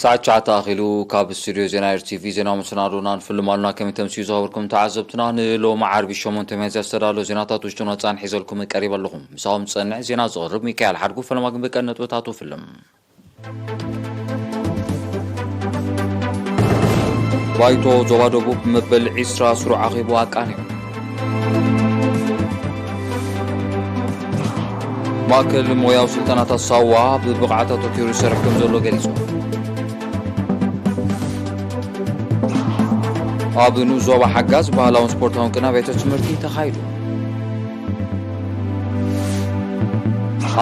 ሰዓት ትሽዓተ ኣኺሉ። ካብ ስቱድዮ ዜና ኤር ቲ ቪ ዜና መሰናዶና ንፍልም ኣሉና። ከመይ ተምስዩ ዝኸበርኩም ተዓዘብትና፣ ንሎሚ ዓርቢ ሸሞንተ ሚያዝያ ዝተዳለወ ዜናታት ውሽጥን ወጻእን ሒዘልኩም ቀሪበ ኣለኹ። ምሳኹም ዝጸንሕ ዜና ዘቕርብ ሚካኤል ሓድጉ። ፈለማ ግን ብቀንዲ ነጥብታቱ ፍልም። ባይቶ ዞባ ደቡብ መበል ዒስራ ስሩዕ ኣኼቡ ኣቃኒዑ። ማእከል ሞያዊ ስልጠናታት ሳዋ ብብቕዓት ኣተኲሩ ይሰርሕ ከም ዘሎ ገሊጹ። ኣብ ንኡስ ዞባ ሓጋዝ ባህላውን ስፖርታውን ቅነ ኣብያተ ትምህርቲ ተኻይዱ።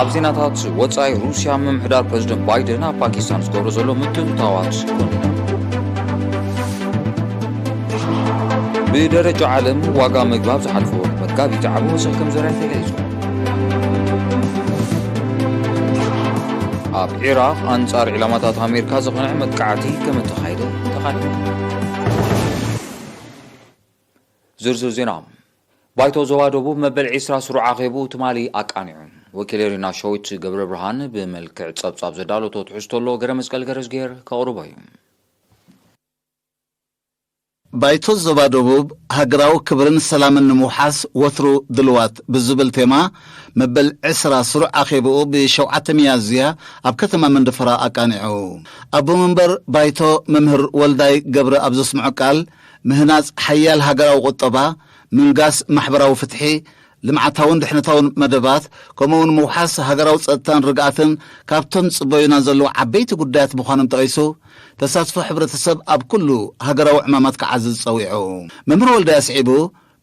ኣብ ዜናታት ወጻኢ፣ ሩስያ ምምሕዳር ፕረዚደንት ባይደን ኣብ ፓኪስታን ዝገብሮ ዘሎ ምትእትታዋት ኮኒና። ብደረጃ ዓለም ዋጋ ምግቢ ኣብ ዝሓለፈ ወርሒ መጋቢት ዓቢ ወሰኽ ከም ዘርኣየ ተገሊጹ። ኣብ ዒራቕ ኣንጻር ዒላማታት ኣሜሪካ ዘቕንዐ መጥቃዕቲ ከም እተኻየደ ተቓሊዑ። ዝርዝር ዜና። ባይቶ ዞባ ደቡብ መበል ዒስራ ስሩዕ ኣኼቡ ትማሊ ኣቃኒዑ። ወኪል ኤሪና ሸዊት ገብረ ብርሃን ብመልክዕ ጸብጻብ ዘዳለቶ ትሕዝቶ ኣሎ፣ ገረ መስቀል ገረዝጌር ከቕርቦ እዩ። ባይቶ ዞባ ደቡብ ሃገራዊ ክብርን ሰላምን ንምውሓስ ወትሩ ድልዋት ብዝብል ቴማ መበል ዕስራ ስሩዕ ኣኼብኡ ብሸውዓተ ሚያዝያ ኣብ ከተማ መንደፈራ ኣቃኒዑ። ኣቦ መንበር ባይቶ መምህር ወልዳይ ገብረ ኣብ ዘስምዖ ቃል፣ ምህናጽ ሓያል ሃገራዊ ቁጠባ፣ ምንጋስ ማሕበራዊ ፍትሒ፣ ልምዓታውን ድሕነታውን መደባት፣ ከምኡውን ምውሓስ ሃገራዊ ጸጥታን ርግኣትን ካብቶም ጽበዩና ዘለዉ ዓበይቲ ጉዳያት ምዃኖም ጠቒሱ፣ ተሳትፎ ሕብረተሰብ ኣብ ኩሉ ሃገራዊ ዕማማት ክዓዝዝ ጸዊዑ። መምህር ወልዳይ ኣስዒቡ፣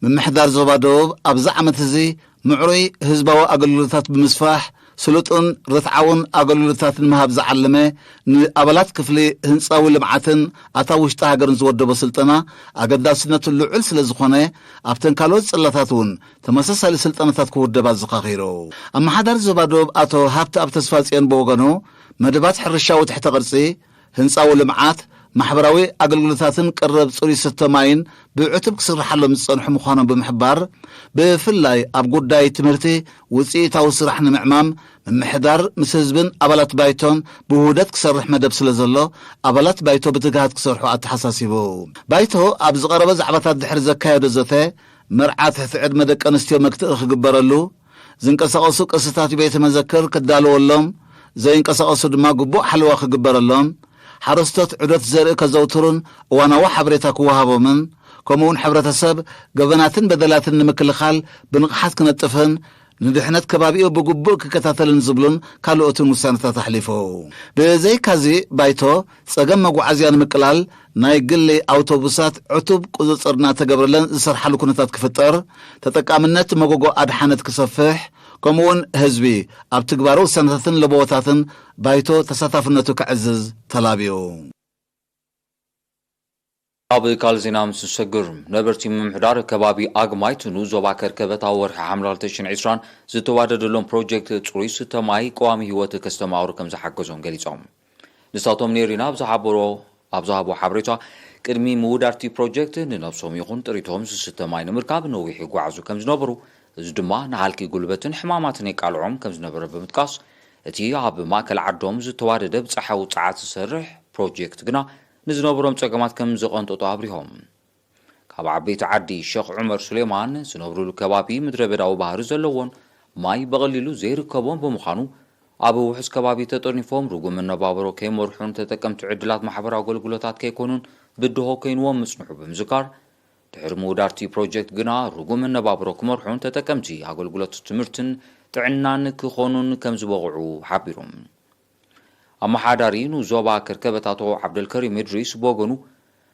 ምምሕዳር ዞባ ደቡብ ኣብዚ ዓመት እዚ ምዕሩይ ህዝባዊ ኣገልግሎታት ብምስፋሕ፣ ስሉጥን ርትዓውን ኣገልግሎታት ንምሃብ ዝዓለመ፣ ንኣባላት ክፍሊ ህንጻዊ ልምዓትን ኣታዊ ውሽጢ ሃገርን ዝወደቦ ስልጠና ኣገዳስነቱ ልዑል ስለ ዝኾነ፣ ኣብተን ካልኦት ጽላታት እውን ተመሳሳሊ ስልጠናታት ክውደብ ኣዘኻኺሩ። ኣመሓዳሪ ዞባ ደቡብ ኣቶ ሃብተኣብ ተስፋጽዮን ብወገኑ፣ መደባት ሕርሻዊ ትሕተ ቅርጺ፣ ህንጻዊ ልምዓት፣ ማሕበራዊ ኣገልግሎታትን ቀረብ ጽሩይ ስተ ማይን ብዕቱብ ክስርሓሎም ዝጸንሑ ምዃኖም ብምሕባር፣ ብፍላይ ኣብ ጉዳይ ትምህርቲ ውጽኢታዊ ስራሕ ንምዕማም ምምሕዳር ምስ ህዝብን ኣባላት ባይቶን ብውህደት ክሰርሕ መደብ ስለ ዘሎ፣ ኣባላት ባይቶ ብትግሃት ክሰርሑ ኣተሓሳሲቡ። ባይቶ ኣብ ዝቐረበ ዛዕባታት ድሕሪ ዘካየዶ ዘተ፣ መርዓ ትሕቲ ዕድመ ደቂ ኣንስትዮ መክትኢ ክግበረሉ፣ ዝንቀሳቐሱ ቅርስታት ቤተ መዘክር ክዳለወሎም፣ ዘይንቀሳቐሱ ድማ ግቡእ ሓለዋ ክግበረሎም፣ ሓረስቶት ዑደት ዘርኢ ከዘውትሩን እዋናዊ ሓበሬታ ክወሃቦምን፣ ከምኡውን ሕብረተሰብ ገበናትን በደላትን ንምክልኻል ብንቕሓት ክነጥፍን ንድሕነት ከባቢኡ ብግቡእ ክከታተልን ዝብሉን ካልኦትን ውሳነታት ኣሕሊፉ። ብዘይካዚ ባይቶ ጸገም መጓዓዝያ ንምቅላል ናይ ግሊ ኣውቶቡሳት ዕቱብ ቁጽጽር እናተገብረለን ዝሰርሓሉ ኩነታት ክፍጠር፣ ተጠቃምነት መጎጎ ኣድሓነት ክሰፍሕ፣ ከምኡውን ህዝቢ ኣብ ትግባረ ውሳነታትን ለበዎታትን ባይቶ ተሳታፍነቱ ከዕዝዝ ተላብዩ። ኣብ ካልእ ዜና ምስ ንሰግር፣ ነበርቲ ምምሕዳር ከባቢ ኣግማይት ንኡስ ዞባ ከርከበት ኣብ ወርሒ ሓምለ ክልተ ሽሕን ዕስራን ዝተዋደደሎም ፕሮጀክት ጽሩይ ስተ ማይ ቀዋሚ ህይወት ከስተማቕሩ ከም ዝሓገዞም ገሊጾም። ንሳቶም ኔሪና ኣብ ዝሃበሮ ኣብ ዝሃቦ ሓበሬታ፣ ቅድሚ ምውዳድቲ ፕሮጀክት ንነብሶም ይኹን ጥሪቶም ዝስተ ማይ ንምርካብ ነዊሕ ይጓዓዙ ከም ዝነበሩ፣ እዚ ድማ ንሃልኪ ጉልበትን ሕማማትን የቃልዖም ከም ዝነበረ ብምጥቃስ፣ እቲ ኣብ ማእከል ዓዶም ዝተዋደደ ብጸሓይ ውጽዓት ዝሰርሕ ፕሮጀክት ግና ንዝነበሮም ጸገማት ከም ዘቐንጠጦ ኣብሪሆም። ካብ ዓበይቲ ዓዲ ሸኽ ዑመር ሱሌማን ዝነብሩሉ ከባቢ ምድረ በዳዊ ባህሪ ዘለዎን ማይ ብቐሊሉ ዘይርከቦን ብምዃኑ፣ ኣብ ውሑስ ከባቢ ተጠርኒፎም ርጉም መነባብሮ ከይመርሑን ተጠቀምቲ ዕድላት ማሕበራዊ ኣገልግሎታት ከይኮኑን ብድሆ ኮይንዎም ምጽንሑ ብምዝካር፣ ድሕሪ ምውዳድቲ ፕሮጀክት ግና ርጉም መነባብሮ ክመርሑን ተጠቀምቲ ኣገልግሎት ትምህርትን ጥዕናን ክኾኑን ከም ዝበቕዑ ሓቢሮም። ኣመሓዳሪ ንኡስ ዞባ ከርከበት ኣቶ ዓብደልከሪም እድሪስ ብወገኑ፣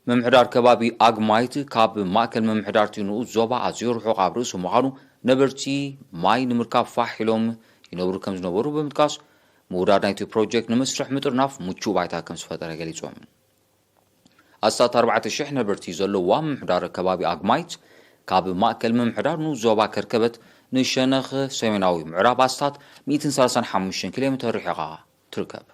ምምሕዳር ከባቢ ኣግማይት ካብ ማእከል ምምሕዳርቲ ንኡስ ዞባ ኣዝዩ ርሑቕ ኣብ ርእሲ ምዃኑ፣ ነበርቲ ማይ ንምርካብ ፋሕ ኢሎም ይነብሩ ከም ዝነበሩ ብምጥቃስ፣ ምውዳድ ናይቲ ፕሮጀክት ንመስርሕ ምጥርናፍ ምቹእ ባይታ ከም ዝፈጠረ ገሊጾም። ኣስታት ኣርባዕተ ሽሕ ነበርቲ ዘለዋ ምምሕዳር ከባቢ ኣግማይት፣ ካብ ማእከል ምምሕዳር ንኡስ ዞባ ከርከበት ንሸነኽ ሰሜናዊ ምዕራብ ኣስታት ሚእትን ሰላሳን ሓሙሽተን ኪሎ ሜተር ርሒቓ ትርከብ።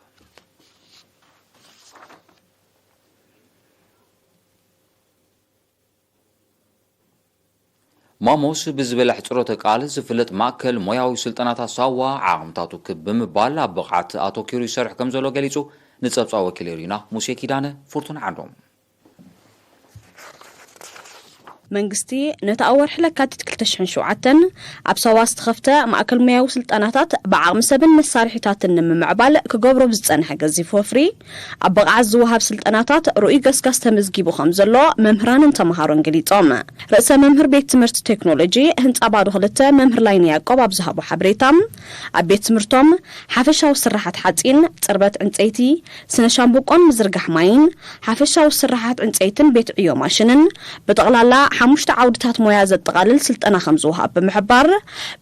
ማሞስ ብዝብል ኣሕጽሮተ ቃል ዝፍለጥ ማእከል ሞያዊ ስልጠናታት ሳዋ፣ ዓቕምታቱ ክብ ብምባል ኣብ ብቕዓት ኣተኲሩ ይሰርሕ ከም ዘሎ ገሊጹ። ንጸብጻብ ወኪል ሪና ሙሴ ኪዳነ፣ ፍርቱን ዓንዶም። መንግስቲ ነቲ ኣብ ወርሒ ለካቲት ክልተ ሽሕን ሸውዓተን ኣብ ሳዋ ዝተኸፍተ ማእከል ሙያዊ ስልጠናታት ብዓቕሚ ሰብን መሳርሒታትን ንምምዕባል ክገብሮ ብዝጸንሐ ገዚፍ ወፍሪ ኣብ ብቕዓት ዝወሃብ ስልጠናታት ርኡይ ገስጋስ ተመዝጊቡ ከም ዘሎ መምህራንን ተምሃሮን ገሊጾም። ርእሰ መምህር ቤት ትምህርቲ ቴክኖሎጂ ህንጻ ባዶ ክልተ መምህር ላይኒ ያቆብ ኣብ ዝሃቦ ሓበሬታ ኣብ ቤት ትምህርቶም ሓፈሻዊ ስራሓት ሓጺን፣ ጽርበት ዕንጸይቲ፣ ስነ ሻምብቆን ምዝርጋሕ ማይን፣ ሓፈሻዊ ስራሓት ዕንጸይትን ቤት ዕዮ ማሽንን ብጠቕላላ ሓሙሽተ ዓውድታት ሞያ ዘጠቓልል ስልጠና ከም ዝወሃብ ብምሕባር፣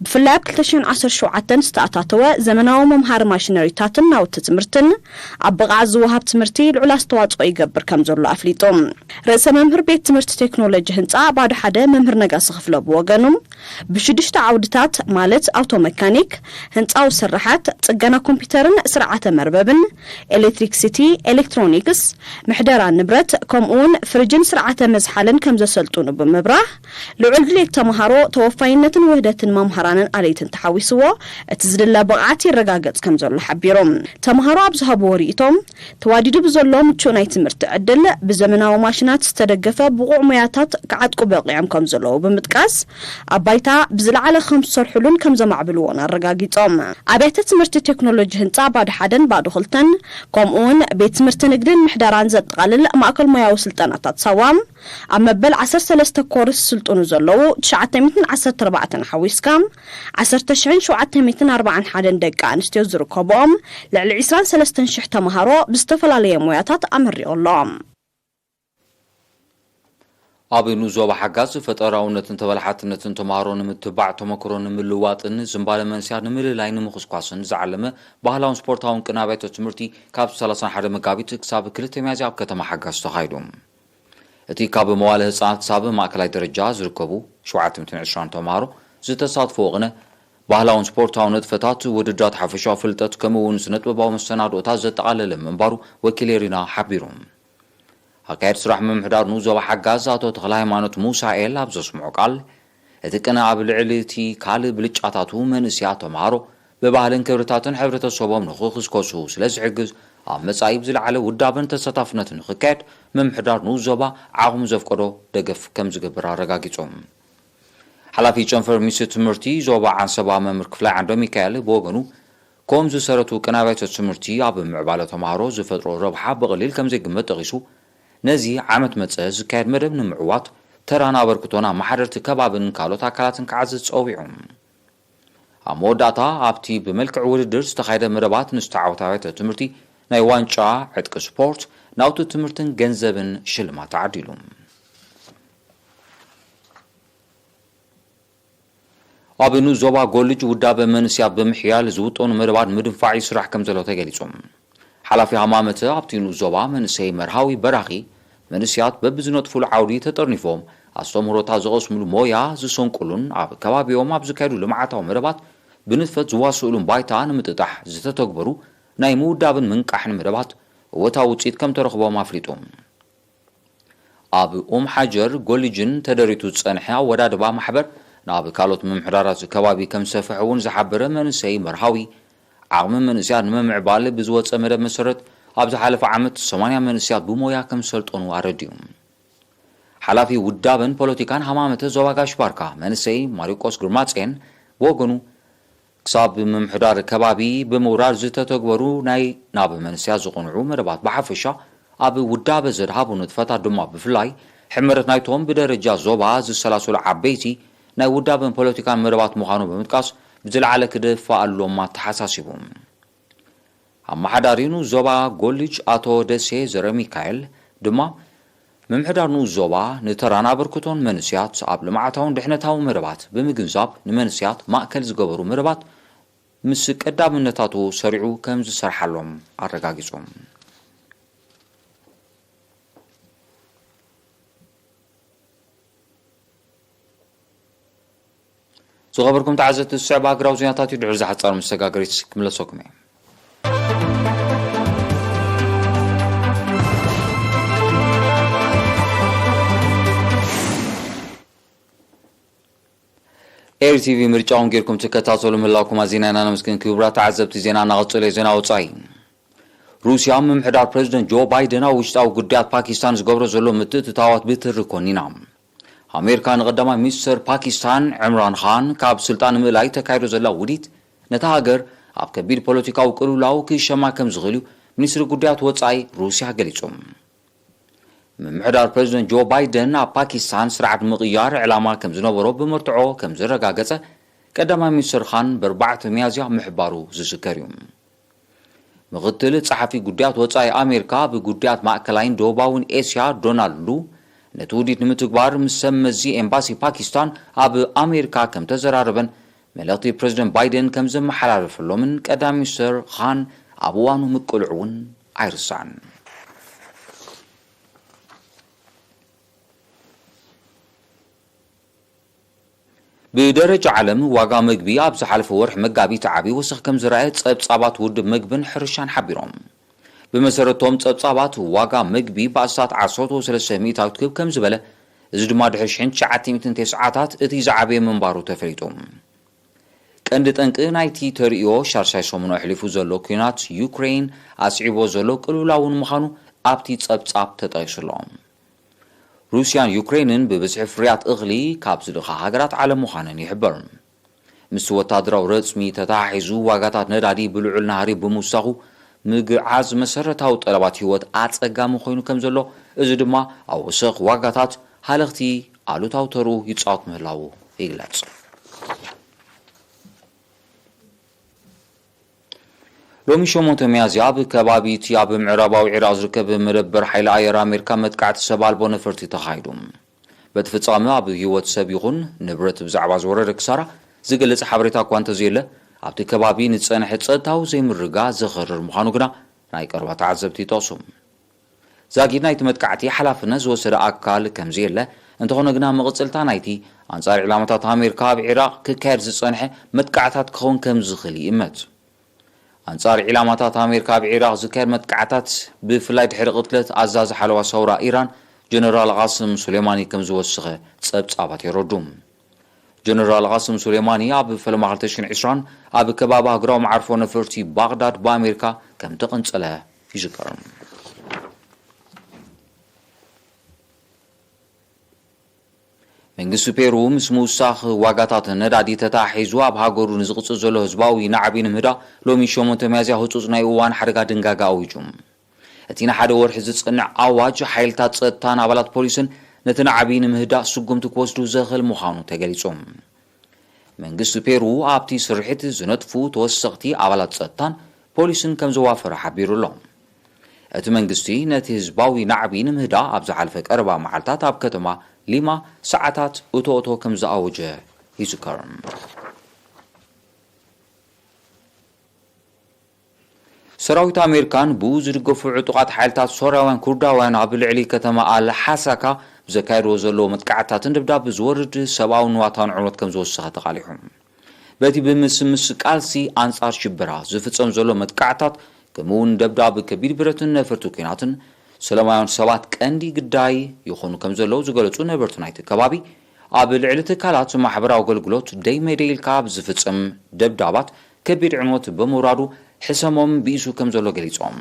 ብፍላይ ኣብ ክልተ ሽሕን ዓሰርተ ሸውዓተን ዝተኣታተወ ዘመናዊ መምሃሪ ማሽነሪታትን ናውቲ ትምህርትን ኣብ ብቕዓት ዝወሃብ ትምህርቲ ልዑል ኣስተዋፅኦ ይገብር ከም ዘሎ ኣፍሊጡ። ርእሰ መምህር ቤት ትምህርቲ ቴክኖሎጂ ህንፃ ባዶ ሓደ መምህር ነጋሲ ክፍለ ብወገኑ ብሽዱሽተ ዓውድታት ማለት ኣውቶ መካኒክ፣ ህንፃዊ ስራሓት፣ ፅገና ኮምፒውተርን ስርዓተ መርበብን፣ ኤሌክትሪክሲቲ፣ ኤሌክትሮኒክስ፣ ምሕደራ ንብረት ከምኡ እውን ፍርጅን ስርዓተ መዝሓልን ከም ዘሰልጥኑ ብምብራህ ልዑል ድሌት ተምሃሮ ተወፋይነትን ውህደትን መምሃራንን ኣለይትን ተሓዊስዎ እቲ ዝድለ ብቕዓት ይረጋገፅ ከም ዘሎ ሓቢሮም። ተምሃሮ ኣብ ዝሃብዎ ርእይቶም ተዋዲዱ ብዘሎ ምቹእ ናይ ትምህርቲ ዕድል ብዘመናዊ ማሽናት ዝተደገፈ ብቑዕ ሞያታት ክዓጥቁ በቒዖም ከም ዘለዉ ብምጥቃስ ኣብ ባይታ ብዝለዓለ ከም ዝሰርሕሉን ከም ዘማዕብልዎን ኣረጋጊጾም። ኣብያተ ትምህርቲ ቴክኖሎጂ ህንፃ ባዶ ሓደን ባዶ ክልተን ከምኡ እውን ቤት ትምህርቲ ንግድን ምሕደራን ዘጠቓልል ማእከል ሞያዊ ስልጠናታት ሳዋ ኣብ መበል ዓሰርተ ሰለስተ ኮርስ ዝስልጥኑ ዘለዉ ትሽዓተ ሚእትን ዓሰርተ ኣርባዕተን ሓዊስካ ዓሰርተ ሽሕን ሸውዓተ ሚእትን ኣርባዓን ሓደን ደቂ ኣንስትዮ ዝርከብኦም ልዕሊ ዕስራን ሰለስተን ሽሕ ተምሃሮ ብዝተፈላለየ ሞያታት ኣመሪቑ ኣሎ። ኣብ ንኡስ ዞባ ሓጋዝ ፈጠራውነትን ተበላሓትነትን ተምሃሮ ንምትባዕ ተመክሮ ንምልዋጥን ዝንባለ መንስያት ንምልላይ ንምኹስኳስን ዝዓለመ ባህላውን ስፖርታውን ቅነ ኣብያተ ትምህርቲ ካብ ሰላሳን ሓደ መጋቢት ክሳብ ክልተ ሚያዝያ ኣብ ከተማ ሓጋዝ ተኻይዱ። እቲ ካብ መዋለ ህጻናት ክሳብ ማእከላይ ደረጃ ዝርከቡ ሸውዓተ ሚእትን ዕስራን ተምሃሮ ዝተሳትፍዎ ቅነ ባህላውን ስፖርታውን ንጥፈታት፣ ውድድራት ሓፈሻዊ ፍልጠት ከምኡ እውን ስነ ጥበባዊ መሰናድኦታት ዘጠቓለለ ምንባሩ ወኪል ኤሪና ሓቢሩ። ኣካየድ ስራሕ ምምሕዳር ንኡስ ዞባ ሓጋዝ ኣቶ ተኽለ ሃይማኖት ሙሳኤል ኣብ ዘስምዖ ቃል፣ እቲ ቅነ ኣብ ልዕሊ እቲ ካልእ ብልጫታቱ መንእስያት ተምሃሮ ብባህልን ክብርታትን ሕብረተሰቦም ንኽኽስከሱ ስለ ዝሕግዝ ኣብ መጻኢ ብዝለዓለ ውዳበን ተሳታፍነትን ንኽካየድ ምምሕዳር ንኡስ ዞባ ዓቕሙ ዘፍቀዶ ደገፍ ከም ዝገብር ኣረጋጊጹ። ሓላፊ ጨንፈር ሚኒስትሪ ትምህርቲ ዞባ ዓንሰባ መምህር ክፍላይ ዓንዶ ሚካኤል ብወገኑ፣ ከምኡ ዝሰረቱ ቅነ ኣብያተ ትምህርቲ ኣብ ምዕባለ ተምሃሮ ዝፈጥሮ ረብሓ ብቐሊል ከም ዘይግመት ጠቒሱ፣ ነዚ ዓመት መጸ ዝካየድ መደብ ንምዕዋት ተራን ኣበርክቶን ኣመሓደርቲ ከባብን ካልኦት ኣካላትን ክዓዝዝ ጸዊዑ። ኣብ መወዳእታ ኣብቲ ብመልክዕ ውድድር ዝተኻየደ መደባት ንዝተዓወታ ኣብያተ ትምህርቲ ናይ ዋንጫ፣ ዕጥቂ ስፖርት፣ ናውቲ ትምህርትን ገንዘብን ሽልማት ተዓዲሉ። ኣብ ንኡስ ዞባ ጎልጅ ውዳበ መንእስያት ብምሕያል ዝውጠኑ መደባት ንምድንፋዕ ይስራሕ ከም ዘሎ ተገሊጹ። ሓላፊ ሃማመተ ኣብቲ ንኡስ ዞባ መንእሰይ መርሃዊ በራኺ፣ መንእስያት በብዝነጥፉሉ ዓውዲ ተጠርኒፎም ኣስተምህሮታት ዝቐስምሉ ሞያ ዝሰንቁሉን ኣብ ከባቢኦም ኣብ ዝካየዱ ልምዓታዊ መደባት ብንጥፈት ዝዋስኡሉን ባይታ ንምጥጣሕ ዝተተግበሩ ናይ ምውዳብን ምንቃሕን መደባት እወታዊ ውፅኢት ከም ተረኽቦም ኣፍሊጡ። ኣብ ኡም ሓጀር ጎልጅን ተደሪቱ ዝጸንሐ ኣወዳድባ ማሕበር ናብ ካልኦት ምምሕዳራት ከባቢ ከም ዝሰፍሐ እውን ዝሓበረ መንእሰይ መርሃዊ፣ ዓቕሚ መንእስያት ንምምዕባል ብዝወጸ መደብ መሰረት ኣብ ዝሓለፈ ዓመት ሰማንያ መንእስያት ብሞያ ከም ዝሰልጠኑ ኣረዲኡ። ሓላፊ ውዳበን ፖለቲካን ሃማመተ ዞባ ጋሽ ባርካ መንእሰይ ማሪቆስ ግርማጽዮን ብወገኑ፣ ክሳብ ምምሕዳር ከባቢ ብምውራድ ዝተተግበሩ ናይ ናብ መንእስያት ዝቐንዑ መደባት ብሓፈሻ፣ ኣብ ውዳበ ዘድሃቡ ንጥፈታት ድማ ብፍላይ ሕመረት ናይቶም ብደረጃ ዞባ ዝሰላሰሉ ዓበይቲ ናይ ውዳበን ፖለቲካን መደባት ምዃኑ ብምጥቃስ፣ ብዝለዓለ ክድፋኣሎም ኣተሓሳሲቡ። ኣመሓዳሪ ንኡስ ዞባ ጎልጅ ኣቶ ደሴ ዘረሚካኤል ድማ፣ ምምሕዳር ንኡስ ዞባ ንተራን ኣበርክቶን መንእስያት ኣብ ልምዓታውን ድሕነታውን መደባት ብምግንዛብ፣ ንመንእስያት ማእከል ዝገበሩ መደባት ምስ ቀዳምነታቱ ሰሪዑ ከም ዝሰርሓሎም ኣረጋጊጹ። ዝኸበርኩም ተዓዘብቲ፣ ዝስዕብ ሃገራዊ ዜናታት እዩ። ድሕሪ ዝሓጻር መሰጋገሪት ክምለሰኩም እየ። ኤሪ ቲቪ ምርጫኹም ጌርኩም ትከታተሉ ምህላውኩም ኣዚና ኢና ነመስግን። ክቡራት ተዓዘብቲ፣ ዜና እናቐጸሉ እዩ። ዜና ወጻኢ። ሩስያ ምምሕዳር ፕሬዝደንት ጆ ባይደን ኣብ ውሽጣዊ ጉዳያት ፓኪስታን ዝገብሮ ዘሎ ምትእትታዋት ብትሪ ኮኒና። ኣሜሪካ ንቐዳማይ ሚኒስተር ፓኪስታን ዕምራን ኻን ካብ ስልጣን ንምእላይ ተካይዶ ዘላ ውዲት ነታ ሃገር ኣብ ከቢድ ፖለቲካዊ ቅልውላው ክሸማ ከም ዝኽእል እዩ ሚኒስትሪ ጉዳያት ወጻኢ ሩስያ ገሊጹ። ምምሕዳር ፕሬዝደንት ጆ ባይደን ኣብ ፓኪስታን ስርዓት ምቕያር ዕላማ ከም ዝነበሮ ብመርትዖ ከም ዘረጋገጸ ቀዳማይ ሚኒስተር ኻን በርባዕተ ሚያዝያ ምሕባሩ ዝዝከር እዩ። ምኽትል ጸሓፊ ጉዳያት ወጻኢ ኣሜሪካ ብጉዳያት ማእከላይን ደቡባውን ኤስያ ዶናልድ ሉ ነቲ ውዲት ንምትግባር ምስ ሰብ መዚ ኤምባሲ ፓኪስታን ኣብ ኣሜሪካ ከም ተዘራረበን መልእኽቲ ፕሬዝደንት ባይደን ከም ዘመሓላለፈሎምን ቀዳማይ ሚኒስተር ኻን ኣብ እዋኑ ምቅልዑ እውን ኣይርሳዕን። ብደረጃ ዓለም ዋጋ መግቢ ኣብ ዝሓለፈ ወርሒ መጋቢት ዓቢ ወሰኽ ከም ዝረኣየ ጸብጻባት ውድብ መግብን ሕርሻን ሓቢሮም። ብመሰረቶም ጸብጻባት ዋጋ መግቢ ብኣስታት ዓሰርተ ሰለስተ ሚእታዊት ክብ ከም ዝበለ፣ እዚ ድማ ድሕሪ ሽሕን ትሽዓተ ሚእትን ተስዓታት እቲ ዝዓበየ ምንባሩ ተፈሊጡ። ቀንዲ ጠንቂ ናይቲ ተርእዮ ሻርሻይ ሰሙኑ ኣሕሊፉ ዘሎ ኲናት ዩክሬን ኣስዒቦ ዘሎ ቅልውላውን ምዃኑ ኣብቲ ጸብጻብ ተጠቒሱ ኣሎ። ሩስያን ዩክሬንን ብብዝሒ ፍርያት እኽሊ ካብ ዝልእኻ ሃገራት ዓለም ምዃነን ይሕበር። ምስ ወታደራዊ ረጽሚ ተተሓሒዙ ዋጋታት ነዳዲ ብልዑል ናህሪ ብምውሳኹ ምግዓዝ መሰረታዊ ጠለባት ህይወት ኣጸጋሚ ኮይኑ ከም ዘሎ፣ እዚ ድማ ኣብ ወሰኽ ዋጋታት ሃለኽቲ ኣሉታዊ ተርኡ ይጻወት ምህላዉ ይግለጽ። ሎሚ ሸሞንተ ሚያዝያ ኣብ ከባቢ እቲ ኣብ ምዕራባዊ ዒራቕ ዝርከብ መደበር ሓይሊ ኣየር ኣሜሪካ መጥቃዕቲ ሰብ ኣልቦ ነፈርቲ ተኻይዱ። በቲ ፍጻመ ኣብ ህይወት ሰብ ይኹን ንብረት ብዛዕባ ዝወረደ ክሳራ ዝገልጽ ሓበሬታ እኳ እንተዘየለ፣ ኣብቲ ከባቢ ንጸንሐ ጸጥታዊ ዘይምርጋ ዘኸርር ምዃኑ ግና ናይ ቀረባ ተዓዘብቲ ይጠቕሱ። ዛጊድ ናይቲ መጥቃዕቲ ሓላፍነት ዝወሰደ ኣካል ከምዘየለ፣ እንተኾነ ግና መቐጸልታ ናይቲ ኣንጻር ዒላማታት ኣሜሪካ ኣብ ዒራቕ ክካየድ ዝጸንሐ መጥቃዕታት ክኸውን ከም ዝኽእል ይእመት። ኣንጻር ዒላማታት ኣሜሪካ ኣብ ዒራቕ ዝካየድ መጥቃዕታት፣ ብፍላይ ድሕሪ ቅትለት ኣዛዚ ሓለዋ ሰውራ ኢራን ጀነራል ቃስም ሱሌማኒ ከም ዝወሰኸ ጸብጻባት የረዱ። ጀነራል ቃስም ሱሌማኒ ኣብ ፈለማ ክልተ ሽሕን ዕስራን ኣብ ከባቢ ኣህጉራዊ መዓርፎ ነፈርቲ ባግዳድ ብኣሜሪካ ከም ተቐንጸለ ይዝከር። መንግስቲ ፔሩ ምስ ምውሳኽ ዋጋታት ነዳዲ ተተሓሒዙ ኣብ ሃገሩ ንዝቕጽል ዘሎ ህዝባዊ ናዕቢ ንምህዳእ ሎሚ ሸሞንተ ሚያዝያ ህጹጽ ናይ እዋን ሓደጋ ድንጋጋ ኣዊጁ። እቲ ንሓደ ወርሒ ዝጸንዕ ኣዋጅ ሓይልታት ጸጥታን ኣባላት ፖሊስን ነቲ ናዕቢ ንምህዳእ ስጉምቲ ክወስዱ ዘኽእል ምዃኑ ተገሊጹ። መንግስቲ ፔሩ ኣብቲ ስርሒት ዝነጥፉ ተወሰኽቲ ኣባላት ጸጥታን ፖሊስን ከም ዘዋፈረ ሓቢሩ ኣሎ። እቲ መንግስቲ ነቲ ህዝባዊ ናዕቢ ንምህዳእ ኣብ ዝሓለፈ ቀረባ መዓልታት ኣብ ከተማ ሊማ ሰዓታት እቶ እቶ ከም ዝኣወጀ ይዝከር። ሰራዊት ኣሜሪካን ብኡ ዝድገፉ ዕጡቓት ሓይልታት ሶርያውያን ኩርዳውያን ኣብ ልዕሊ ከተማ ኣል ሓሳካ ብዘካየድዎ ዘለዎ መጥቃዕትታትን ደብዳብ ዝወርድ ሰብኣዊ ንዋታውን ዕንወት ከም ዝወሰኸ ተቓሊሑ። በቲ ብምስምስ ቃልሲ ኣንጻር ሽበራ ዝፍጸም ዘሎ መጥቃዕታት፣ ከምኡ እውን ደብዳብ ከቢድ ብረትን ነፈርቲ ኲናትን፣ ሰላማውያን ሰባት ቀንዲ ግዳይ ይኾኑ ከም ዘለዉ ዝገለጹ ነበርቲ ናይቲ ከባቢ፣ ኣብ ልዕሊ ትካላት ማሕበራዊ ኣገልግሎት ደይ መደይ ኢልካ ኣብ ዝፍጸም ደብዳባት ከቢድ ዕንወት ብምውራዱ ሕሰሞም ብኢሱ ከም ዘሎ ገሊጾም።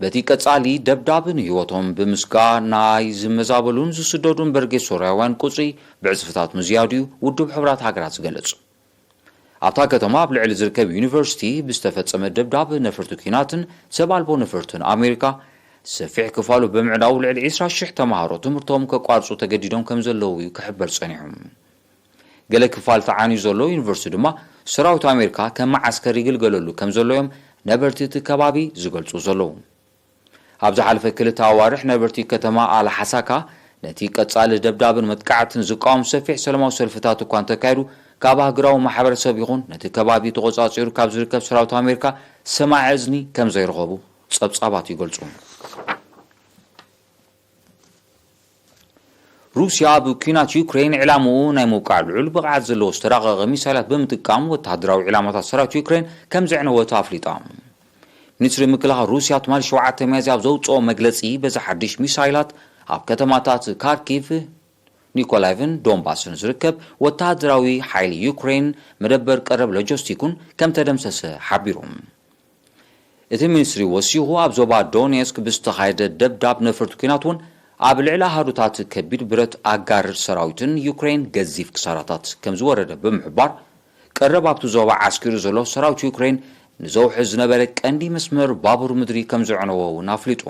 በቲ ቀጻሊ ደብዳብ ንህይወቶም ብምስጋን ናይ ዝመዛበሉን ዝስደዱን በርጌስ ሶርያውያን ቁጽሪ ብዕጽፍታት ምዝያዱ እዩ ውድብ ሕቡራት ሃገራት ዝገልጽ። ኣብታ ከተማ ኣብ ልዕሊ ዝርከብ ዩኒቨርሲቲ ብዝተፈጸመ ደብዳብ ነፈርቲ ኲናትን ሰብ ኣልቦ ነፈርትን ኣሜሪካ ሰፊሕ ክፋሉ ብምዕዳው ልዕሊ ዕስራ ሽሕ ተምሃሮ ትምህርቶም ከቋርጹ ተገዲዶም ከም ዘለዉ እዩ ክሕበር ጸኒሑ። ገለ ክፋል ተዓንዩ ዘሎ ዩኒቨርሲቲ ድማ ሰራዊት ኣሜሪካ ከም መዓስከር ይግልገለሉ ከም ዘሎ እዮም ነበርቲ እቲ ከባቢ ዝገልጹ ዘለዉ። ኣብ ዝሓለፈ ክልተ ኣዋርሕ ነበርቲ ከተማ ኣልሓሳካ ነቲ ቀጻሊ ደብዳብን መጥቃዕትን ዝቃወም ሰፊሕ ሰላማዊ ሰልፍታት እኳ እንተካየዱ፣ ካብ ኣህጉራዊ ማሕበረሰብ ይኹን ነቲ ከባቢ ተቖጻጺሩ ካብ ዝርከብ ሰራዊት ኣሜሪካ ሰማዒ እዝኒ ከም ዘይረኸቡ ጸብጻባት ይገልጹ። ሩስያ ኣብ ኲናት ዩክሬን ዕላምኡ ናይ ምውቃዕ ልዑል ብቕዓት ዘለዎ ዝተራቐቐ ሚሳይላት ብምጥቃም ወተሃደራዊ ዕላማታት ሰራዊት ዩክሬን ከም ዘዕነወት ኣፍሊጣ። ሚኒስትሪ ምክልኻል ሩስያ ትማሊ ሸውዓተ ሚያዝያ ኣብ ዘውጽኦ መግለጺ፣ በዚ ሓድሽ ሚሳይላት ኣብ ከተማታት ካርኪቭ፣ ኒኮላይቭን ዶንባስን ዝርከብ ወተሃደራዊ ሓይሊ ዩክሬን መደበር ቀረብ ሎጂስቲኩን ከም ተደምሰሰ ሓቢሩ። እቲ ሚኒስትሪ ወሲኹ፣ ኣብ ዞባ ዶኔስክ ብዝተኻየደ ደብዳብ ነፈርቲ ኲናት እውን ኣብ ልዕሊ ኣሃዱታት ከቢድ ብረት ኣጋር ሰራዊትን ዩክሬን ገዚፍ ክሳራታት ከም ዝወረደ ብምሕባር፣ ቀረብ ኣብቲ ዞባ ዓስኪሩ ዘሎ ሰራዊት ዩክሬን ንዘውሒ ዝነበረ ቀንዲ መስመር ባቡር ምድሪ ከም ዘዕነዎ እውን ኣፍሊጡ።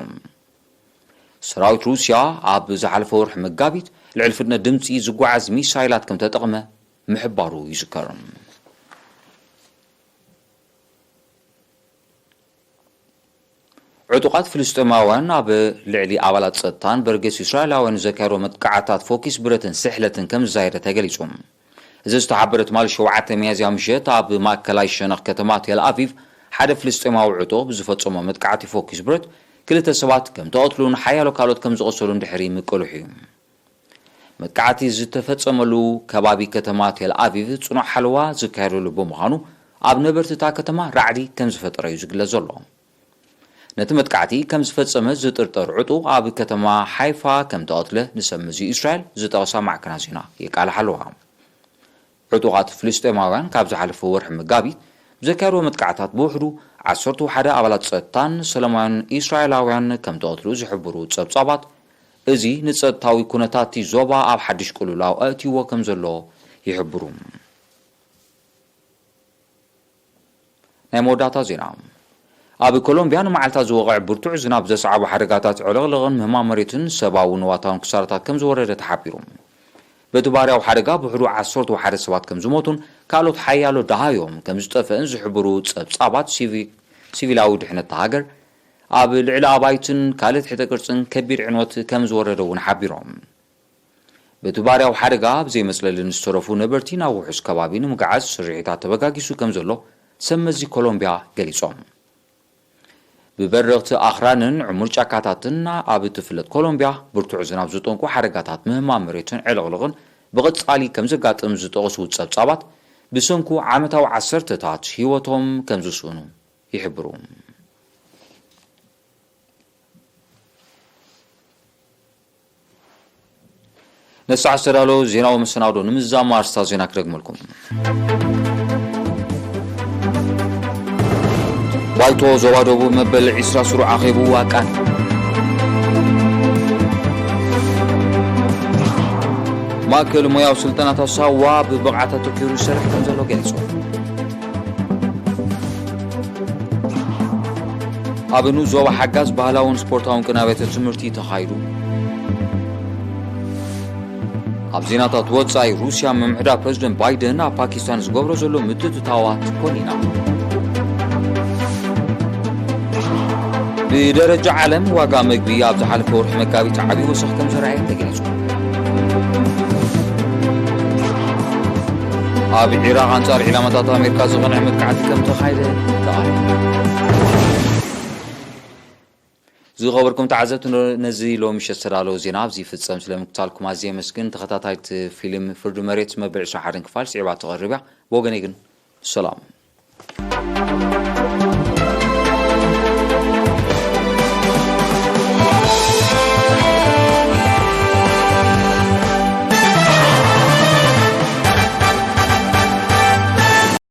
ሰራዊት ሩስያ ኣብ ዝሓለፈ ወርሒ መጋቢት ልዕሊ ፍጥነት ድምፂ ዝጓዓዝ ሚሳይላት ከም ተጠቕመ ምሕባሩ ይዝከር። ዕጡቓት ፍልስጤማውያን ኣብ ልዕሊ ኣባላት ጸጥታን በርጌስ እስራኤላውያን ዘካየዶ መጥቃዕታት ፎኪስ ብረትን ስሕለትን ከም ዝዛየደ ተገሊጹ። እዚ ዝተሓበረ ትማሊ ሸውዓተ ሚያዝያ ምሸት ኣብ ማእከላይ ሸነኽ ከተማ ቴል ኣቪቭ ሓደ ፍልስጤማዊ ዕጡቕ ብዝፈጸሞ መጥቃዕቲ ፎኪስ ብረት ክልተ ሰባት ከም ተቐትሉን ሓያሎ ካልኦት ከም ዝቖሰሉን ድሕሪ ምቅልሑ እዩ። መጥቃዕቲ ዝተፈጸመሉ ከባቢ ከተማ ቴል ኣቪቭ ጽኑዕ ሓለዋ ዝካየደሉ ብምዃኑ፣ ኣብ ነበርቲ እታ ከተማ ራዕዲ ከም ዝፈጠረ እዩ ዝግለጽ ዘሎ። ነቲ መጥቃዕቲ ከም ዝፈጸመ ዝጥርጠር ዕጡቕ ኣብ ከተማ ሓይፋ ከም ተቐትለ ንሰብ መዚ እስራኤል ዝጠቐሳ ማዕከናት ዜና የቃልሓ ኣለዋ። ዕጡቓት ፍልስጤማውያን ካብ ዝሓለፈ ወርሒ መጋቢት ብዘካየድዎ መጥቃዕታት ብውሕዱ ዓሰርተ ሓደ ኣባላት ጸጥታን ሰላማውያን እስራኤላውያን ከም ተቐትሉ ዝሕብሩ ጸብጻባት፣ እዚ ንጸጥታዊ ኩነታት እቲ ዞባ ኣብ ሓድሽ ቅልውላው ኣእትይዎ ከም ዘሎ ይሕብሩ። ናይ መወዳእታ ዜና። ኣብ ኮሎምቢያ ንመዓልታት ዝወቕዐ ብርቱዕ ዝናብ ዘስዓቦ ሓደጋታት ዕልቕልቕን ምህማም መሬትን ሰብኣዊ ንዋታውን ክሳራታት ከም ዝወረደ ተሓቢሩ። በቲ ባህርያዊ ሓደጋ ብውሕዱ ዓሰርተ ሓደ ሰባት ከም ዝሞቱን ካልኦት ሓያሎ ደሃዮም ከም ዝጠፍአን ዝሕብሩ ጸብጻባት፣ ሲቪ-፣ ሲቪላዊ ድሕነት እታ ሃገር ኣብ ልዕሊ ኣባይትን ካልእ ትሕተ ቅርጽን ከቢድ ዕንወት ከም ዝወረደ እውን ሓቢሮም። በቲ ባህርያዊ ሓደጋ ብዘይ መጽለሊ ንዝተረፉ ነበርቲ ናብ ውሑስ ከባቢ ንምግዓዝ ስርሒታት ተበጋጊሱ ከም ዘሎ ሰብ መዚ ኮሎምቢያ ገሊጾም። ብበረኽቲ ኣኽራንን ዕሙር ጫካታትን ኣብ እትፍለጥ ኮሎምቢያ፣ ብርቱዕ ዝናብ ዝጠንቁ ሓደጋታት ምህማም መሬትን ዕልቕልቕን ብቐጻሊ ከም ዘጋጥም ዝጠቐሱ ጸብጻባት፣ ብሰንኩ ዓመታዊ ዓሰርተታት ህይወቶም ከም ዝስእኑ ይሕብሩ። ነሳዕ ዝተዳለወ ዜናዊ መሰናዶ ንምዝዛም ኣርእስታት ዜና ክደግመልኩም። ባይቶ ዞባ ደቡብ መበል ዕስራ ስሩዕ ኣኼቡ ኣቃኒ። ማእከል ሞያዊ ስልጠናታት ሳዋ ብብቕዓት ኣተኪሩ ይሰርሕ ከም ዘሎ ገሊጹ። ኣብ ንኡስ ዞባ ሓጋዝ ባህላውን ስፖርታውን ቅነ ኣብያተ ትምህርቲ ተኻይዱ። ኣብ ዜናታት ወጻኢ፣ ሩስያ ምምሕዳር ፕረዚደንት ባይደን ኣብ ፓኪስታን ዝገብሮ ዘሎ ምትእትታዋት ኮኒና። ብደረጃ ዓለም ዋጋ መግቢ ኣብ ዝሓለፈ ወርሒ መጋቢት ዓብዪ ወሰኽ ከም ዘርኣየ ተገሊጹ። ኣብ ዒራቕ ኣንጻር ዒላማታት ኣሜሪካ ዝቐንዐ መጥቃዕቲ ከም ተኻየደ ተቓሊዑ። ዝኸበርኩም ተዓዘብቲ፣ ነዚ ሎሚ ምሸት ዝተዳለወ ዜና ኣብዚ ይፍጸም። ስለ ምክታልኩም ኣዝየ የመስግን። ተኸታታሊት ፊልም ፍርዲ መሬት መበል ዕስራን ሓደን ክፋል ስዒባ ትቐርብ እያ። ብወገነይ ግን ሰላም።